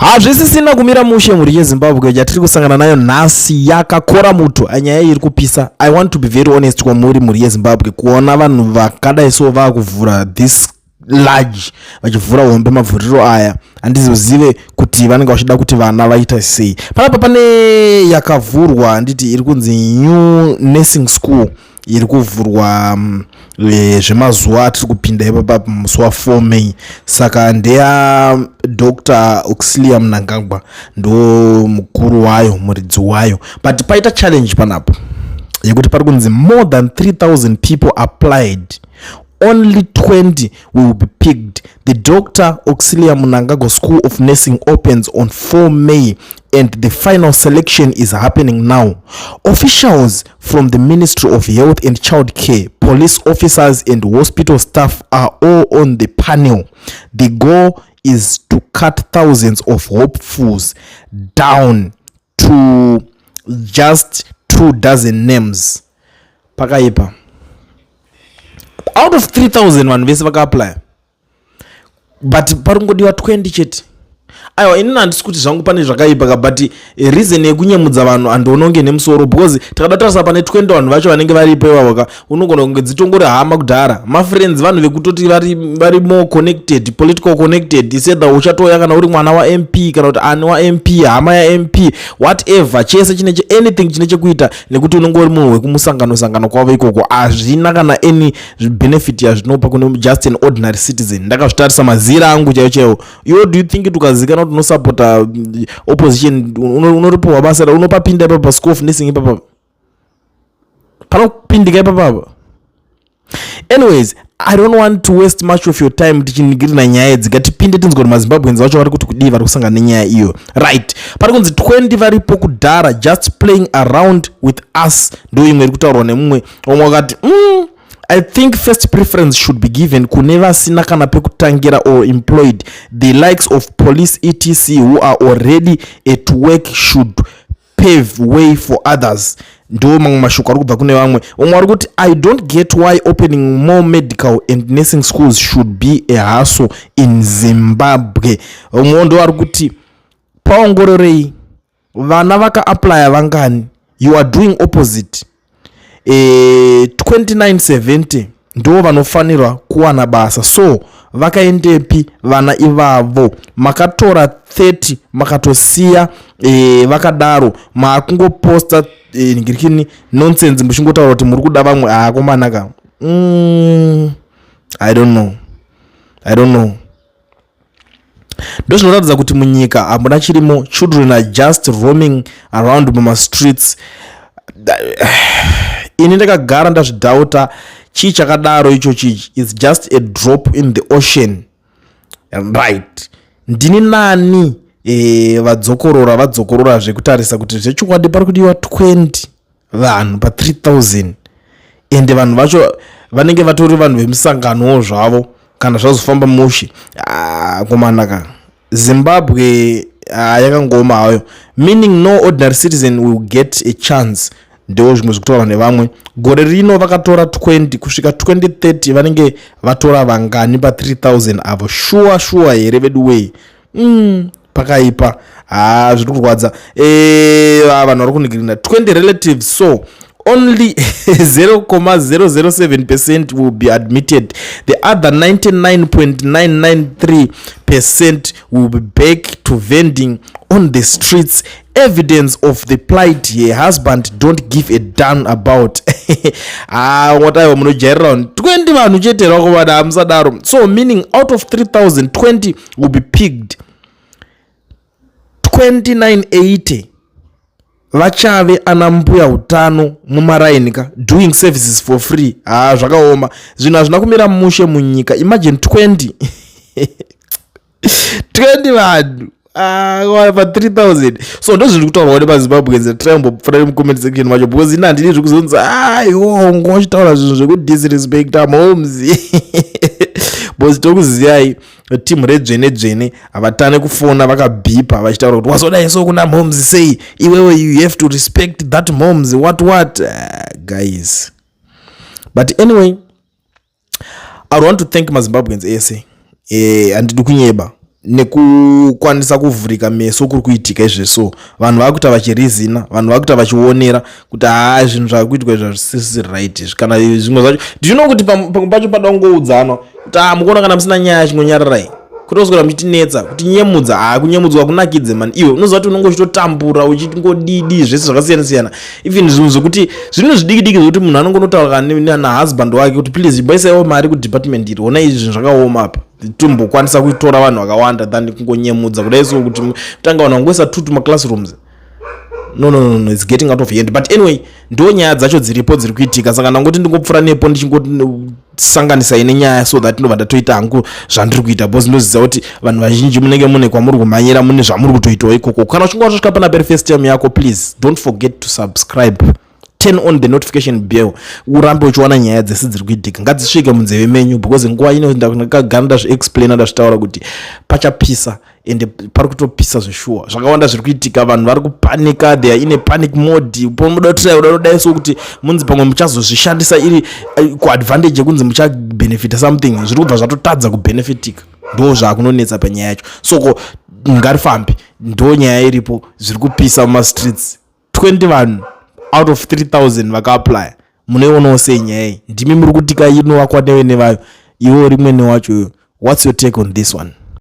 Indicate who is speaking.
Speaker 1: Hazvisisina kumira mushe mhuri yeZimbabwe. Yatiri kusangana nayo nhasi yakakora muto. Nyaya iri kupisa. I want to be very honest kwamuri, mhuri yeZimbabwe. Kuona vanhu vakadai so vaakuvhura this large, vachivhura hombe mavhuriro aya, handizozive kuti vanenge vachida kuti vana vaita sei. Panapa pane yakavhurwa, handiti iri kunzi new nursing school iri kuvhurwa zvemazuva atiri kupinda ipapa, musi wa4 May. Saka ndeya Dr Auxilia Mnangagwa, ndo mukuru wayo, muridzi wayo. But paita challenge panapo yekuti pari kunzi more than 3000 people applied, only 20 will be picked. The Dr Auxilia Mnangagwa School of Nursing opens on 4 May and the final selection is happening now. Officials from the Ministry of Health and Child Care, police officers and hospital staff are all on the panel. The goal is to cut thousands of hopefuls down to just two dozen names. Pakaipa. Out of 3000 vanhu vese vakaapply, but pari kungodiwa 20 chete. Aiwa, inini handisi kuti zvangu pane zvakaipa ka, but reason yekunyemudza vanhu handiona kunge nemusoro, because takada tarisa pane 20 vanhu vacho vanenge varipo ivavo ka, unogona kunge dzitongori hama kudhara, mafriends, vanhu vekutoti vari more connected, political connected. Either uchatoya kana uri mwana waMP, kana kuti ani waMP, hama yaMP, whatever, chese chine anything chine chekuita nekuti unenge uri munhu wekumusangano sangano kwavo ikoko. Hazvina kana any benefit yazvinopa kune just an ordinary citizen. Ndakazvitarisa mazira angu chaiwo chaiwo. Iwo, do you think tukazikanwa kuti unosapota opposition, unoripiwa basa? Unopapinda ipapa school of nursing ipapa? Panopindika ipapapa? Anyways, I don't want to waste much of your time tichinigirira nyaya idzi. Ngatipinde tinzwa kuti maZimbabweans vacho vari kuti kudii, vari kusangana nenyaya iyo. Right, pari kunzi 20 varipo kudhara, just playing around with us. Ndo imwe iri kutaurwa nemumwe. Umwe wakati, I think first preference should be given kune vasina kana pekutangira or employed. The likes of police, etc, who are already at work should pave way for others. Ndo mamwe mashoko ari kubva kune vamwe. Umwe ari kuti, "I don't get why opening more medical and nursing schools should be a hassle in Zimbabwe." Umwewo ndo ari kuti, "Paongororei vana vakaapplya vangani? You are doing opposite. 2970 ndo vanofanirwa kuwana basa, so vakaendepi vana ivavo? Makatora 30, makatosiya vakadaro. Maakungoposta ngirikini nonsense muchingotaura kuti muri kuda vamwe." Haakomanaka. I don't know, I don't know. Ndo zvinoratidza kuti munyika hamuna chirimo. Children are just roaming around mumastreets. Ini ndakagara ndazvidhauta, chii chakadaro icho chichi? It's just a drop in the ocean, right? Ndini nani vadzokorora vadzokorora zvekutarisa kuti zvechokwadi pari kudiwa 20 vanhu pa3000, ende vanhu vacho vanenge vatori vanhu vemusanganowo zvavo. Kana zvazofamba mushe, ah, komanaka Zimbabwe, ah, yakangoma hayo. "Meaning no ordinary citizen will get a chance." Ndo zvimwe zvekutaura nevamwe. Gore rino vakatora 20, kusvika 2030 vanenge vatora vangani pa3000 avo? Shuwa shuwa here vedu wei? Pakaipa. Ha, zviri kurwadza. Vanhu vari kunigirina 20 relatives, so only 0,007% will be admitted. The other 99.993% will be back to vending on the streets. Evidence of the plight her husband don't give a damn about. Ah, whataiwa, munojairira vanhu 20 vanhu chete rakovada, hamusadaro. So meaning out of 3000, 20 will be picked. 2980 vachave ana mbuya utano mumaraini ka, doing services for free. Ha, zvakaoma. Zvinhu hazvina kumira mushe munyika. Imagine 20 20 vanhu pa3000. So ndo zviri kutaurwa nemaZimbabweans. Tirimbopfuura mucomment section macho, because ini handidi zvekuzonzi aiwongo vachitaura zvinhu zvekudisrespecta moms, because tokuziyai timu redzvene dzvene havatane kufona vakabhipa vachitaura kuti wazodai so kuna moms sei iwewe, you have to respect that moms, what guys. But anyway, I want to thank maZimbabweans ese. Handidi kunyeba. Nekukwanisa kuvhurika meso kuri kuitika izvezvi, so vanhu vakuita vachirizina, vanhu vakuita vachionera kuti haa, zvinhu zvakuitwa izvi hazvisisi right izvi. Kana zvimwe zvacho, do you know kuti pamwe pacho pada kungoudzanwa kuti haa, mukuona kana musina nyaya, chingonyararai, kutoswera muchitinetsa, kutinyemudza. Haa, kunyemudzwa kunakidze mani. Iwe unoziva kuti unonge uchitotambura, uchitingodidi zvese zvakasiyana siyana, even zvinhu zvekuti zvinhu zvidiki diki zvekuti munhu anongonotaura nahusband wake kuti, "Please, imboisaiwo mari kudepartment iri, ona izvi zvinhu zvakaoma apa, tombokwanisa kutora vanhu vakawanda," than kungonyemudza kudai. So kuti tanga vanhu vangoisa two tumaclassrooms, no, it's getting out of hand. But anyway, ndo nyaya dzacho dziripo, dziri kuitika. Saka ndangoti ndingopfuura nepo, ndichingosanganisai nenyaya so that ndobva ndatoita hangu zvandiri kuita, because ndoziva kuti vanhu vazhinji munenge mune kwamuri kumhanyira, mune zvamuri kutoitawo ikoko. Kana uchinge watosvika pana peri first time yako, please don't forget to subscribe, turn on the notification bell, urambe uchiwana nyaya dzese dziri kuitika, ngadzisvike munzeve menyu, because nguva ino ndakagara ndazviexplaina, ndazvitaura kuti pachapisa, ende pari kutopisa zveshuwa. Zvakawanda zviri kuitika, vanhu vari kupanika, they are in a panic mode. Pomuda try kuda kudai so kuti munzi pamwe muchazozvishandisa iri kuadvantage yekunzi muchabhenefita something, zviri kubva zvatotadza kubhenefitika. Ndo zvakunonetsa panyaya yacho. Soko ngarifambe, ndo nyaya iripo. Zviri kupisa mumastreets. 20 vanhu out of 3000 vakaapplya. Munoionawo sei nyaya iyi? Ndimi muri kutika inovakwa nevene vayo, iwo rimwe newacho. What's your take on this one?